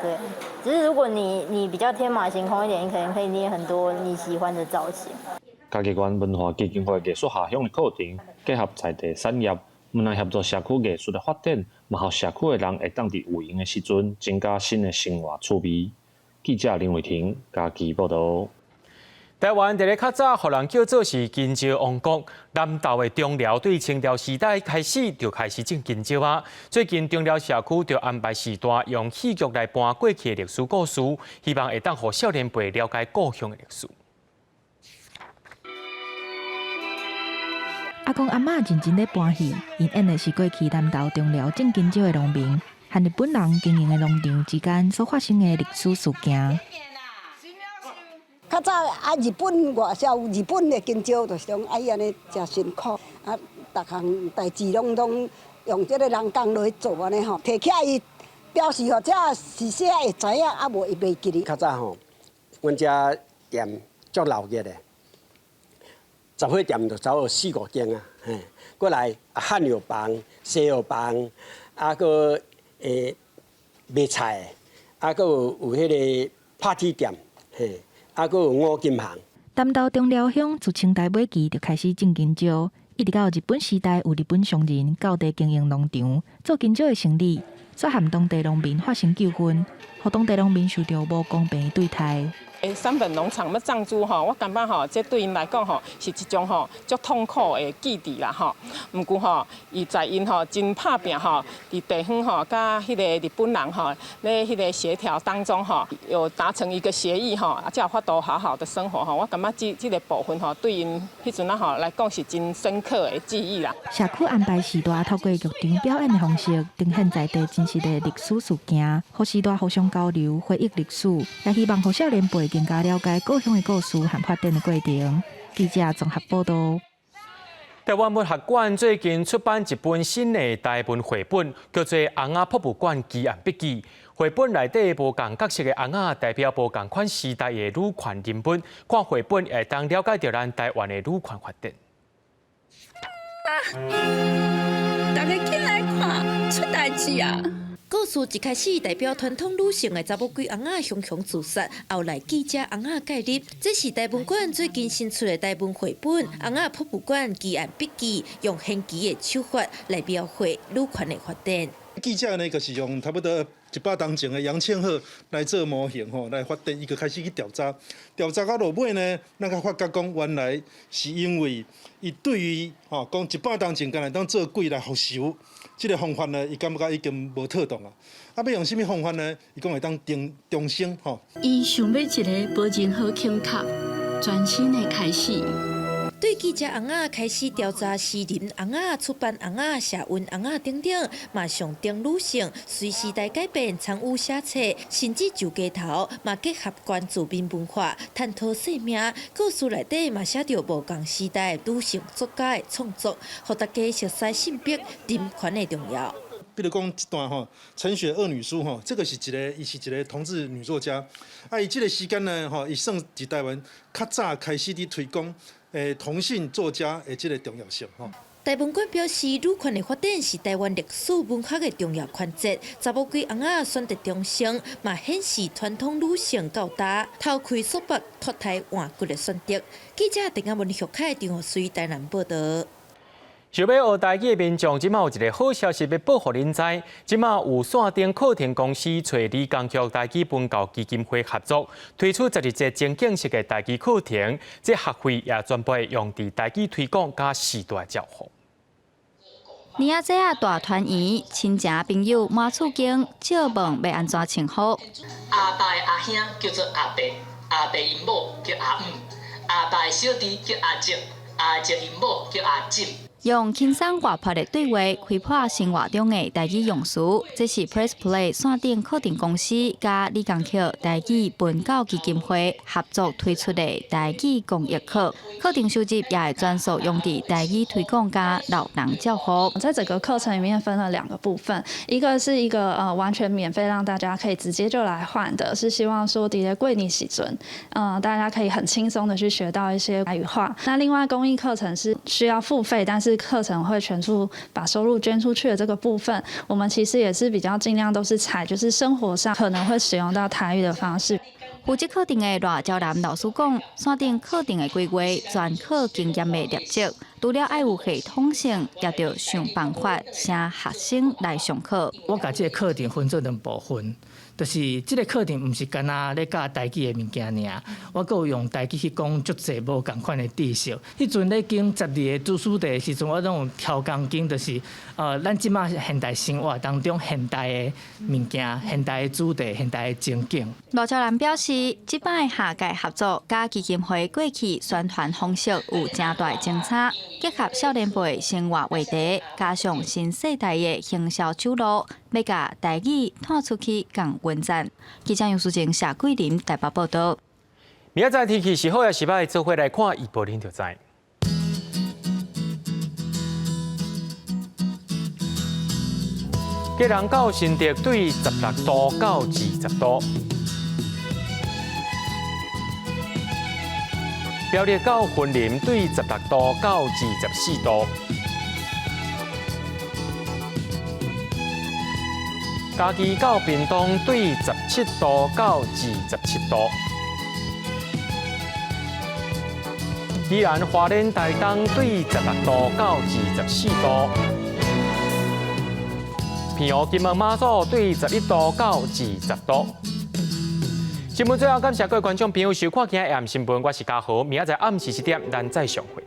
對，只是如果你比較天馬行空一點，你可能可以捏很多你喜歡的造型。嘉義縣文化基金會藝術下鄉的課程，結合在地產業。毋但協助社區藝術的發展，嘛予社區的人會當佇有閒的時陣，增加新的生活趣味。記者林偉婷嘉義報導。台灣佇咧較早，予人叫做是香蕉王國。南投的中寮對清朝時代開始就開始種香蕉啊。最近中寮社區就安排序大用戲劇來搬過去的歷史故事，希望會當予少年輩了解故鄉的歷史。阿公阿嬤認真咧搬戲，𪜶演的是過去南投中寮種香蕉的農民和日本人經營的農場之間所發生的歷史事件。較早啊，日本外銷日本的香蕉，就是講愛按呢誠辛苦啊，逐項代誌攏用這个人工落去做按呢吼，提起來伊表示吼，這是啥會知影，啊無伊袂記哩。較早吼，阮遮店足鬧熱的。雜貨店就走有四五間啊，嘿，過來漢藥房、西藥房，啊，閣賣菜的，啊，閣有彼个拍鐵店，嘿，啊，閣有五金行。南投中寮鄉自清代尾期就開始種香蕉，一直到日本時代，有日本商人到地經營農場，做香蕉的生意，煞和當地農民發生糾紛，予當地農民受著無公平的對待。三本農場欲漲租吼，我感覺吼，這對𪜶來講吼，是一種吼足痛苦的記憶啦吼。毋過吼，伊在𪜶吼真拍拚吼，佇地方吼，佮彼个日本人吼咧彼個協調當中吼，有達成一個協議吼，啊，才有法度好好的生活吼。我感覺這個部分吼，對𪜶彼陣仔吼來講是真深刻的記憶啦。社區安排序大透過劇場表演的方式，呈現在地真實的歷史事件，予序大互相交流，回憶歷史，也希望予少年輩更加了解故鄉的故事和發展的過程。記者綜合報導。台灣文學館最近出版一本新的台文繪本，叫做《尪仔博物館奇案筆記》。繪本內底無仝角色的尪仔，代表無仝款時代的女權人物。看繪本會當了解著咱台灣的女權發展。大家緊來看，出代誌啊！故事一開始代表傳統女性的查某鬼尪仔雄雄自殺，後來記者尪仔介入。這是台文館最近新出的台文繪本《尪仔博物館奇案筆記》，用玄奇的手法來描繪女權的發展。記者呢，就是用差不多100冬前的楊倩鶴來做模型吼，來發展，伊就開始去調查，調查到落尾呢，咱才發覺講原來是因為伊對於吼講100冬前敢若當做鬼來復仇，這个方法呢，伊感覺已經無妥當啊。啊，欲用啥物方法呢？伊講會當重重生吼。伊想欲一个無任何坎坷、全新的開始。對記者尪仔開始調查士林尪仔、出版尪仔、社運尪仔等等，嘛象徵女性隨時代改變，參與寫冊，甚至上街頭，嘛結合關注民文化，探討生命。故事內底嘛寫著無仝時代女性作家的創作，予大家熟悉性別人權的重要。比如講這段吼，陳雪惡女書吼，這個是一个，伊是一个同志女作家。啊，伊這个時間呢，吼，伊算佇台灣較早開始佇推廣同性作家的這个重要性吼。台文館表示，女權的發展是台灣歷史文學的重要環節。查某鬼尪仔選擇重生，嘛顯示傳統女性到達頭開束縛、脫胎換骨的選擇。記者鄭亞文、許凱、張學水台南報導。想欲學台語的民眾，這馬有一个好消息欲報予恁知。這馬有線頂課程公司揣李江旭台語文教基金會合作，推出12節情景式的台語課程。這學費也全部會用佇台語推廣佮世代照護。年仔節仔大團圓，親情朋友滿厝間，借問欲按怎稱呼？阿爸的阿兄叫做阿伯，阿伯𪜶某叫阿姆，阿爸的小弟叫阿叔，阿叔𪜶某叫阿婶。用輕鬆活潑的對話開破生活中的台語用詞，這是 Press Play 線頂課程公司佮李江旭台語文教基金會合作推出的台語公益課。課程收入也會專屬用佇台語推廣佮老人照護。在整個課程裡面分了兩個部分，一個是一個完全免費讓大家可以直接就來換的，是希望說佇咧過年時陣，大家可以很輕鬆的去學到一些台語話。那另外公益課程是需要付費，但是課程會全數把收入捐出去的這個部分，我們其實也是比較盡量都是採就是生活上可能會使用到台語的方式。負責課程的賴昭南老師講，線頂課程的規劃全靠經驗的累積，除了愛有系統性，也著想辦法請學生來上課。我共這个課程分做兩部分，就是這个課程毋是干焦咧教台語的物件爾，我閣有用台語去講足濟無仝款的知識。彼陣咧經12个主主題的時陣，我攏有挑鋼筋，就是咱這馬現代生活當中現代的物件、現代的主題、現代的情景。羅昭南表示，這擺下屆合作佮基金會過去宣傳方式有誠大的相差，結合少年輩生活話題，加上新世代的行銷手路，欲共台語拖出去仝穩陣。記者楊淑靜、謝桂林台北報導。明仔載天氣是好抑是䆀，做伙來看預報，恁就知。基隆到新竹對16度到20度，苗栗到雲林對16度到24度，嘉義到屏東對17度到27度，宜蘭花蓮台東對16度到24度。澎湖金門馬祖對11度到20度。新聞最後感謝各位觀眾朋友收看今日暗新聞，我是嘉豪，明仔載暗時7點，咱再相會。